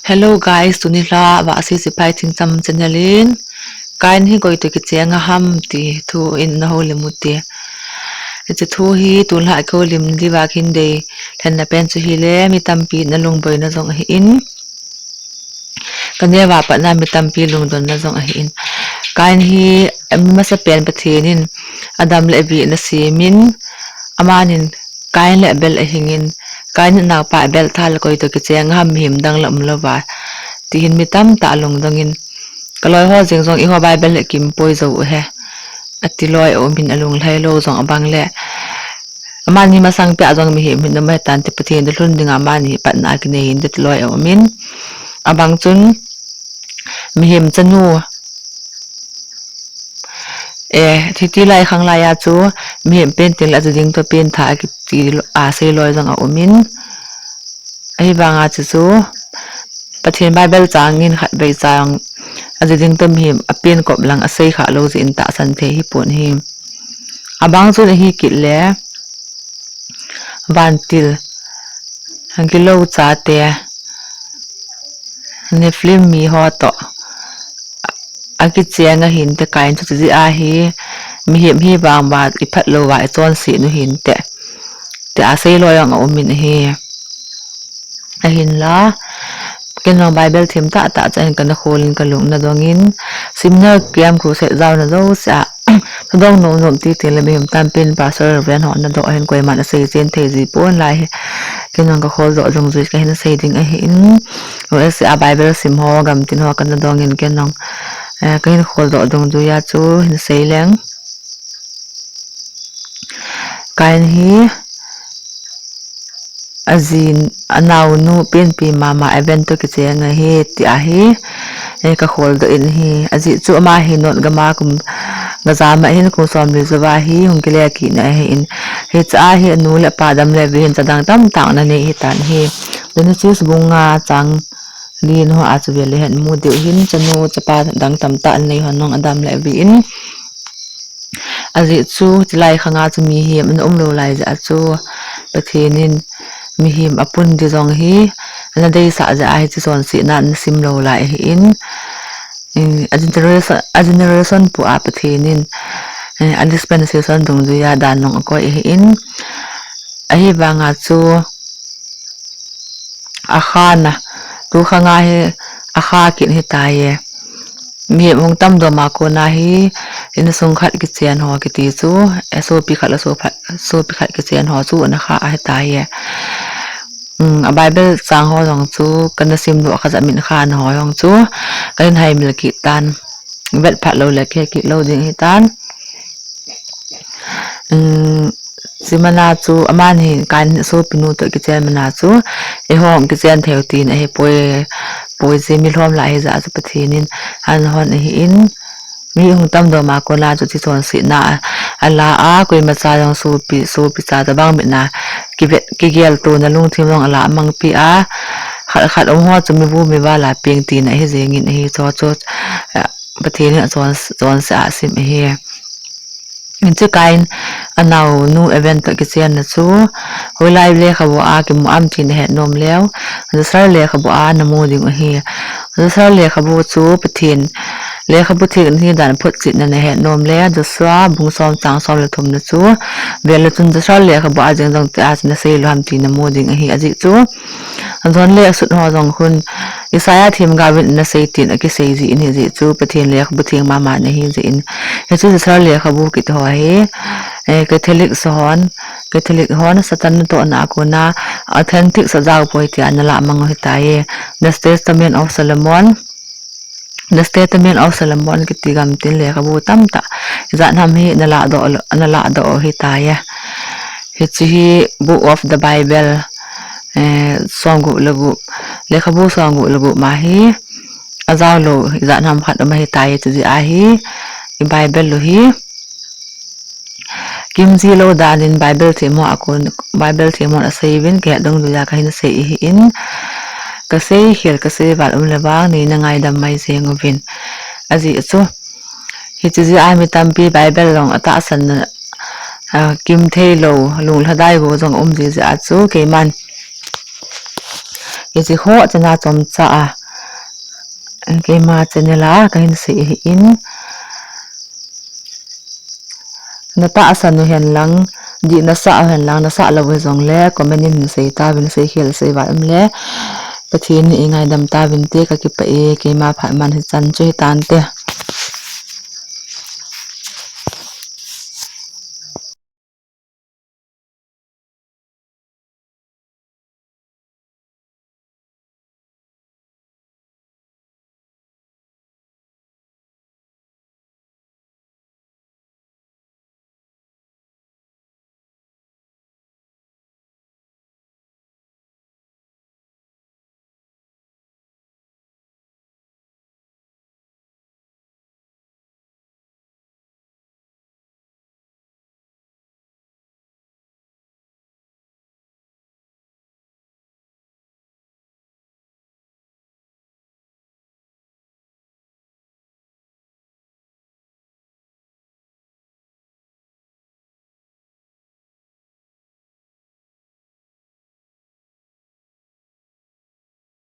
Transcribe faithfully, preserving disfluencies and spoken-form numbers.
Hello guys, tuni la Vahsi Sipai Thingcham channel in Kain hi koi toh kicheng a ham ti thu in na houlim u te. Hiche thu hi tulha ka houlim diuva kahin deilhenna pen chu hile, mi tampi na lungboina jong ahin, ka neo a patna mi tampi lungdonna jong ahin. Kain hi, eh, mi masapen Pathen in Adam le Evi ana semin, amanin Kain le Abel ahingin, Kain in anaopa Abel tha le koi toh kicheng a ham, mihem dang la umlouva, tihin mi tamtah alungdongin, ka loi ho jeng jong eiho Bible le kimpoi jou u ahi, ati loi aumin, alunglhai lou jong abang le, amani masang pia jong mihem hin um ahitan, ti Pathen dalhun dinga amani hi patna akinei hin, ti loi aumin, abang chun mihem chanu, eh, thiti lai khang laiya chu mihem pen tengle aji ding toh pengtha akiti a sei loi jong aumin, ahivanga chu chu Pathen Bible chang in khatvei chang aji ding toh mihem apenkop lang asei khalou jeh in tahsan thei hipon ahi. Abang chun ahi kit le, vantil, gilou chate, Nephilim miho toh akicheng ahinte, Kain chu chujeh a hi mihem hi vangva iphat louva ichonset u hinte, tia sei loi jong aumin ahi. Ahinla, ken jong Bible them tahtah chu ahin kana kholin kalung nadongin, seminar camp, crusade jaona jouse a, thudong nomnom ti tengle mihem tampin Pastor Reverend ho nadoh ahin, koiman asei chen thei ji pon lai hi. Ken jong kakhol doh dungjui kahin sei ding ahin, U S A a Bible sim ho, gamtin ho kana dongin ken jong, eh, kahin kholdoh dungjuiya chu hin sei leng. Kain hi ajin, anaonu penpi mama Abel toh kicheng ahi, tia hi, eh, kakholdoh in ahi. Ajeh chu ama hi Nod gama kum, gajama hin kum somli jouva hi hung kile kitna ahin, hiche a hi anu le apa Adam le Evi hin chadang tamtah ana nei ahitan ahi. Genesis bung nga chang li na ho a chu vele hin mu diu hin, chanu chapa dang tamtah ana nei hon jong Adam le Evi in. Ajeh chu, chulai khanga chu mihem ana umlou lai jeh a chu, Pathen in mihem apun ding jong hi ana deisah jeh a hiche chonsetna ana simlou lai ahin, a generation, a generation pu a Pathen in, eh, a dispensation dungjuiya dan jong akoi ahin, ahivanga chu akhana, tu khanga hi akha kit ahitaiye. Mihem hung tamdom a kona hi, insung khat kichen ho kiti chu, eh, sopi khat le sopi khat kichen ho chu ana kha ahitaiye. Um, a Bible chang ho jong chu kana simdoh, kajah min khana ho jong chu kahin haimil kit tan, vet phat lou le kihe kit lou ding ahitan. Um, chumana chu amani hin Kain sopinu toh kichen mana chu, eiho hung kichen theiu tin ahipoi, poi je, milhom lai ahijeh a chu Pathen in ana hon ahin, mi hung tamdom a kona chu hiche chonsetna ala a, koimacha jong sopi, sopi cha tobang mitna kive, kigeltona lungthim jong alah mangpi a, khat khat umho chu mivu mival a peng tina ahi jengin ahi, chu chu, eh, Pathen in achon, chonse a asim ahi. Hiche Kain anaonu Abel toh kichenna chu hoilai lekhabu a kimu am ti nahet nom leu, Joshua lekhabu a namu ding ahi. Joshua lekhabu chu Pathen lekhabu theng ahi dan photchetna nahet nom le, Joshua bung som chang som le thumna chu vel le chun Joshua lekhabu a jeng jong tia chu nasei lou ham ti namu ding ahi. Ajeh chu John le asut ho jong khun Isaiah themgaovin anasei tin akisei jin, hijeh chu Pathen lekhabu theng mama ana hi jeh in. Hiche Joshua lekhabu kiti ho hi, eh, Catholic hon, Catholic hon Satan natohna a kona authentic sa jaopoi tia analah mang u ahitai. The Testament of Solomon, The Testament of Solomon kiti gamtin lekhabu tamtah ijat ham hi analah doh, analah doh u ahitai. Hiche hi Book of the Bible, eh, somgup le gup, lekhabu somgup le gup ma hi ajaolou ijat ham khat um ahitai, chujeh a hi i Bible u hi kimji lou dan in Bible themho a kon, Bible themhon asei uvin, kihet dungjuiya kahin sei ahin, kasei khel kasei val um le vang neina ngaidam mai jeng uvin. Ajeh chu hiche jeh a mi tampi Bible jong atahsan, ah, kimthei lou, lunglhadai go jong aum ji jeh a chu keiman Hiche ho chana chomcha a keima channel a kahin sei ahin. Natahsan u hen lang, dih nasah u hen lang, nasah lou u hijongle comment in hin sei tauvin, seikhel seivat um le Pathen in eingaidam tauvinte, kakipah e. Keima phat man hichan chu hitante.